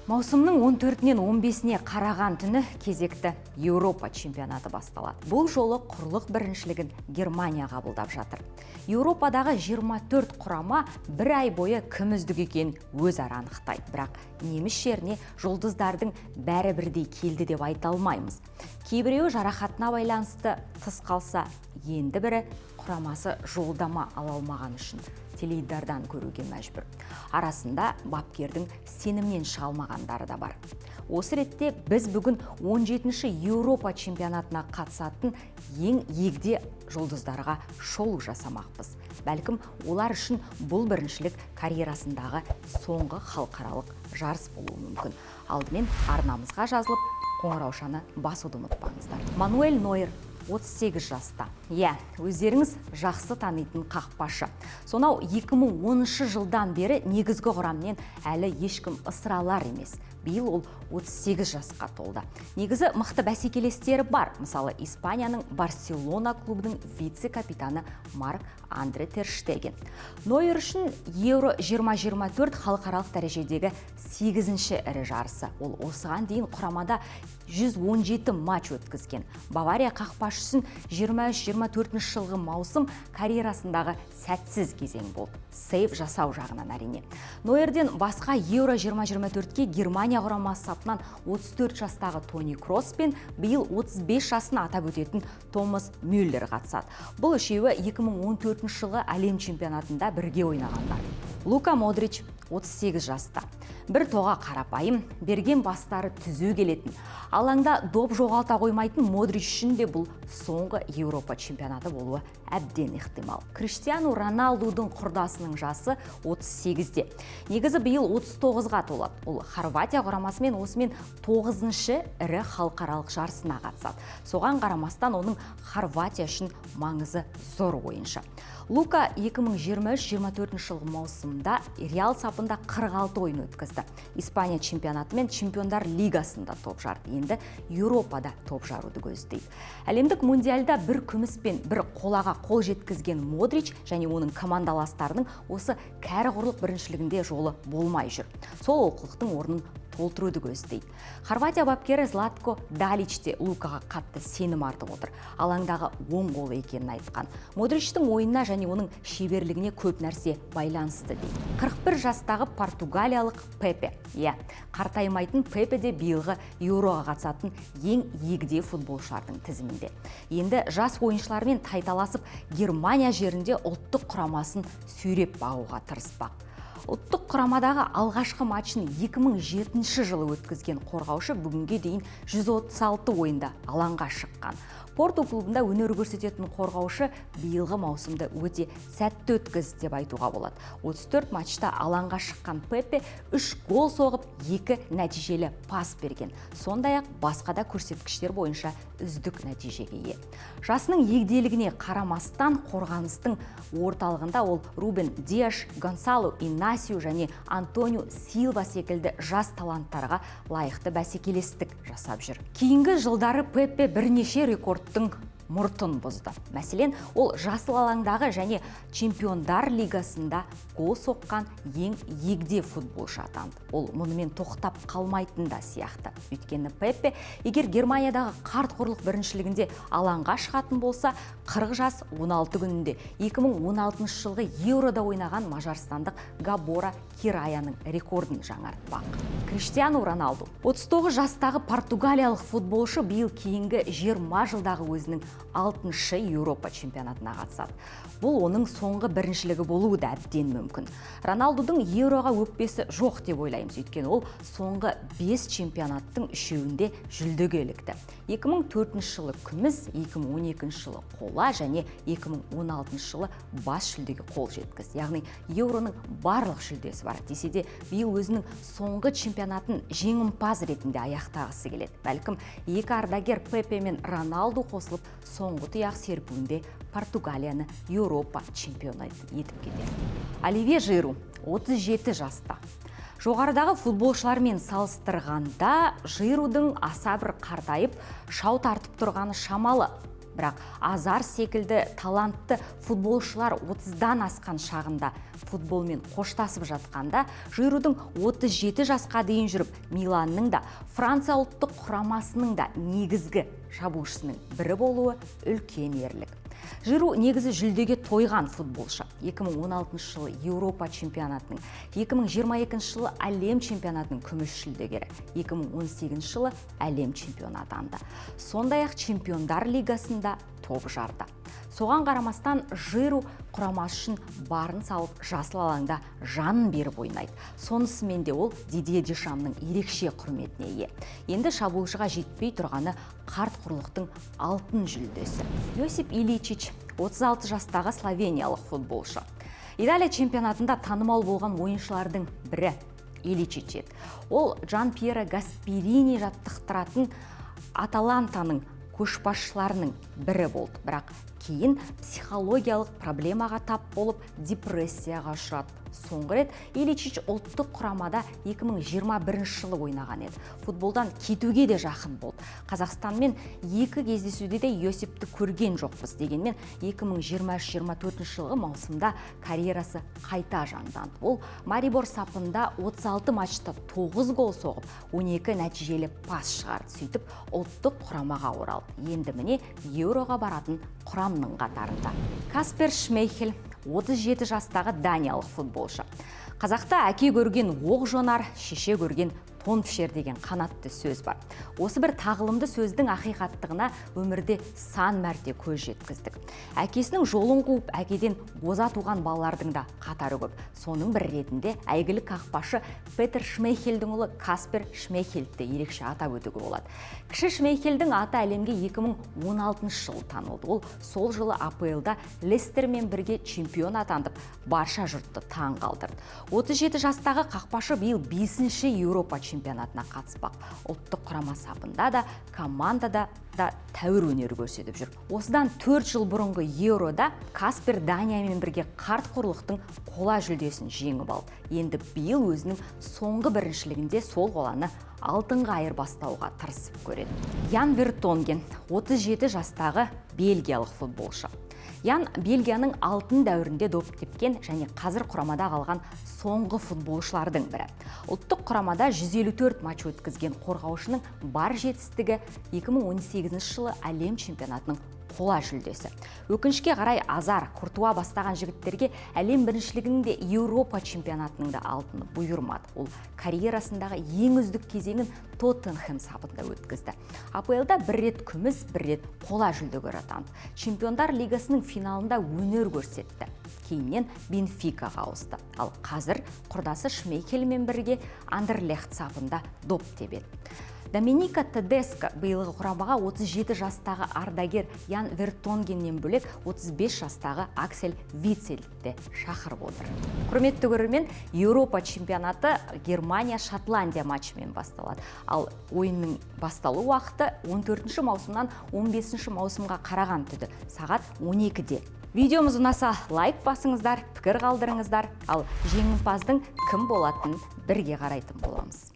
Маусымның 14-нен 15-іне қараған түні кезекті Еуропа чемпионаты басталады. Бұл жолы құрлық біріншілігін Германия қабылдап жатыр. Еуропадағы 24 құрама бір ай бойы кім үздік екенін өзара анықтайды. Бірақ неміс жеріне жұлдыздардың бәрі бірдей келді деп айта алмаймыз. Кейбіреуі жарақатына байланысты тыс қалса, енді бірі құрамасы жолдама ала алмаған үшін теледидардан көруге мәжбүр. Арасында бапкердің сенімнен шыға алмағандары да бар. Осы ретте біз бүгін 17-ші Еуропа чемпионатына қатысатын ең егде жұлдыздарға шолу жасамақпыз. Бәлкім, олар үшін бұл біріншілік карьерасындағы соңғы халықаралық жарыс болуы мүмкін. Алдымен арнамызға жазылып, қоңыраушаны басуды ұмытпаңыздар. Мануэль Нойер 38 жаста. Иә, өздеріңіз жақсы танитын қақпашы. Сонау 2010 жылдан бері негізгі құрамнен әлі ешкім ысыра алар емес. Биыл ол 38 жасқа толды. Негізі мықты бәсекелестері бар. Мысалы, Испанияның Барселона клубының вице-капитаны Марк Андре тер Штеген. Нойер үшін Еуро 2024 халықаралық дәрежедегі 8-ші ірі жарысы. Ол осыған дейін құрамада 117 матч өткізген. Бавария қақпашысын 23-24 жылғы маусым карьерасындағы сәтсіз кезең болды. Сейв жасау жағынан, әрине. Нойерден басқа Еуро 2024-ке Германия құрамасы сапынан 34 жастағы Тони Кросс пен биыл 35 жасын атап өтетін Томас Мюллер қатысады. Бұл үшеуі 2014 жылғы әлем чемпионатында бірге ойнағандар. Лука Модрич 38 жаста. Бір тоға қарапайым, берген пастары түзу келетін. Алаңда доп жоғалта қоймайтын Модрич үшін де бұл соңғы Еуропа чемпионаты болуы әбден ықтимал. Криштиану Роналдудың құрдасының жасы 38-де. Негізі биыл 39-ға толады. Ол Хорватия құрамасымен осымен 9-шы ірі халықаралық жарысына қатысады. Соған қарамастан, оның Хорватия үшін маңызы зор ойыншы. Лука 2023-24 жылғы маусымда Реал сапында 46 ойын өткізді. Испания чемпионаты мен Чемпиондар лигасында топ жарды. Енді Еуропада топ жаруды көздейді. Әлемдік мундиальда бір күміс пен бір қолаға қол жеткізген Модрич және оның командаластарының осы кәрі құрлық біріншілігінде жолы болмай жүр. Сол олқылықтың орнын толтыруды көздейді. Хорватия бапкері Златко Далич те Лукаға қатты сенім артып отыр. Алаңдағы оң қолы екенін айтқан. Модричтің ойынына және оның шеберлігіне көп нәрсе байланысты дейді. 41 жастағы португалиялық Пепе. Иә, қартаймайтын Пепе де биылғы Еуроға қатысатын ең егде футболшылардың тізімінде. Енді жас ойыншылармен тайталасып, Германия жерінде ұлттық құрамасын сүйреп бағуға тырыспақ. Ұлттық құрамадағы алғашқы матчын 2007 жылы өткізген қорғаушы бүгінге дейін 136 ойында алаңға шыққан. Порту клубында өнер көрсететін қорғаушы биылғы маусымды өте сәтті өткізді деп айтуға болады. 34 матчта алаңға шыққан Пепе 3 гол соғып, 2 нәтижелі пас берген. Сондай-ақ басқа да көрсеткіштер бойынша үздік нәтижеге ие. Жасының егделігіне қарамастан, қорғаныстың орталығында ол Рубен Диаш, Гонсало Инасио және Антонио Силва секілді жас таланттарға лайықты бәсекелестік жасап жүр. Кейінгі жылдары Пепе бірнеше рекордтың мұртын бұзды. Мәселен, ол жасыл алаңдағы және Чемпиондар лигасында гол соққан ең егде футболшы атанды. Ол мұнымен тоқтап қалмайтын да сияқты. Өйткені Пепе егер Германиядағы қарт құрлық біріншілігінде алаңға шығатын болса, 40 жас 16 күнінде 2016 жылғы Еурода ойнаған мажарстандық Габора Кираяның рекордын жаңартпақ. Криштиану Роналду. 39 жастағы португалиялық футболшы биыл кейінгі 20 жылдағы өзінің 6-шы Еуропа чемпионатына қатысады. Бұл оның соңғы біріншілігі болуы да әбден мүмкін. Роналдудың Еуроға өкпесі жоқ деп ойлаймыз, өйткені ол соңғы 5 чемпионаттың үшеуінде жүлдеге ілікті. 2004 жылы күміс, 2012 жылы қола және 2016 жылы бас жүлдеге қол жеткізді. Яғни Еуроның барлық жүлдесі бар. Десе де, биыл өзінің соңғы чемпионатын жеңімпаз ретінде аяқтағысы келеді. Бәлкім, екі ардагер Пепе мен Роналду қосылып, соңғы тұяқ серпуінде Португалияны Еуропа чемпионы етіп кетер. Оливье Жиру 37 жаста. Жоғарыдағы футболшылармен салыстырғанда, Жирудың аса бір қартайып, шау тартып тұрғаны шамалы. Бірақ Азар секілді талантты футболшылар 30-дан асқан шағында футболмен қоштасып жатқанда, Жирудың 37 жасқа дейін жүріп, Миланның да, Франция ұлттық құрамасының да негізгі шабуылшысының бірі болуы үлкен ерлік. Жиру негізі жүлдеге тойған футболшы. 2016 жылы Еуропа чемпионатының, 2022 жылы әлем чемпионатының күміс жүлдегері, 2018 жылы әлем чемпионы атанды. Сондай-ақ Чемпиондар лигасында топ жарды. Соған қарамастан Жиру құрамасы үшін барын салып, жасыл алаңда жанын беріп ойнайды. Сонысымен де ол Дидье Дешамның ерекше құрметіне ие. Енді шабуылшыға жетпей тұрғаны қарт құрлықтың алтын жүлдесі. Йосип Иличич, 36 жастағы словениялық футболшы. Италия чемпионатында танымал болған ойыншылардың бірі Иличич еді. Ол Джан Пьеро Гасперини жаттықтыратын Аталантаның көшбасшыларының бірі болды. Бірақ кейін психологиялық проблемаға тап болып, депрессияға ұшырады. Соңғы рет Иличич ұлттық құрамада 2021 жылы ойнаған еді. Футболдан кетуге де жақын болды. Қазақстанмен екі кездесуде де Йосипті көрген жоқпыз. Дегенмен 2023-24 жылғы маусымда карьерасы қайта жанданды. Ол Марибор сапында 36 матчта 9 гол соғып, 12 нәтижелі пас шығарды. Сөйтіп ұлттық құрамаға оралды. Енді міне, Еуроға баратын құрамның қатарында. Каспер Шмейхель, 37 жастағы даниялық футболшы. Қазақта «әке көрген оқ жонар, шеше көрген тон пішер» деген қанатты сөз бар. Осы бір тағылымды сөздің ақиқаттығына өмірде сан мәрте көз жеткіздік. Әкесінің жолын қуып, әкеден оза туған балалардың да қатары көп. Соның бір ретінде әйгілі қақпашы Петер Шмейхельдің ұлы Каспер Шмейхельді ерекше атап өтуге болады. Кіші Шмейхельдің аты әлемге 2016 жылы танылды. Ол сол жылы АПЛ-да Лестермен бірге чемпион атанып, барша жұртты таң қалдырды. 37 жастағы қақпашы биыл 5-ші Еуропа чемпионатына қатыспақ. Ұлттық құрама сапында да, командада да тәуір өнер көрсетіп жүр. Осыдан 4 жыл бұрынғы Еурода Каспер Даниямен бірге қарт құрлықтың қола жүлдесін жеңіп алды. Енді биыл өзінің соңғы біріншілігінде сол қоланы алтынға айырбастауға тырысып көреді. Ян Вертонген, 37 жастағы бельгиялық футболшы. Ян Бельгияның алтын дәуірінде доп тепкен және қазір құрамада қалған соңғы футболшылардың бірі. Ұлттық құрамада 154 матч өткізген қорғаушының бар жетістігі 2018 жылы әлем чемпионатының қола жүлдесі. Өкінішке қарай, Азар, Куртуа бастаған жігіттерге әлем біріншілігінің де, Еуропа чемпионатының да алтыны бұйырмады. Ол карьерасындағы ең үздік кезеңін Тоттенхэм сапында өткізді. АПЛ-да бір рет күміс, бір рет қола жүлдегер атанды. Чемпиондар лигасының финалында өнер көрсетті. Кейіннен Бенфикаға ауысты. Ал қазір құрдасы Шмейхельмен бірге Андерлехт сапында доп тебеді. Доминика Тедеско биылғы құрамаға 37 жастағы ардагер Ян Вертонгеннен бөлек 35 жастағы Аксель Вицельді шақырып отыр. Құрметті көрермен, Еуропа чемпионаты Германия Шотландия матчымен басталады. Ал ойынның басталу уақыты 14 маусымнан 15 маусымға қараған түні сағат 12-де. Видеомыз ұнаса, лайк басыңыздар, пікір қалдырыңыздар, ал жеңімпаздың кім болатынын бірге қарайтын боламыз.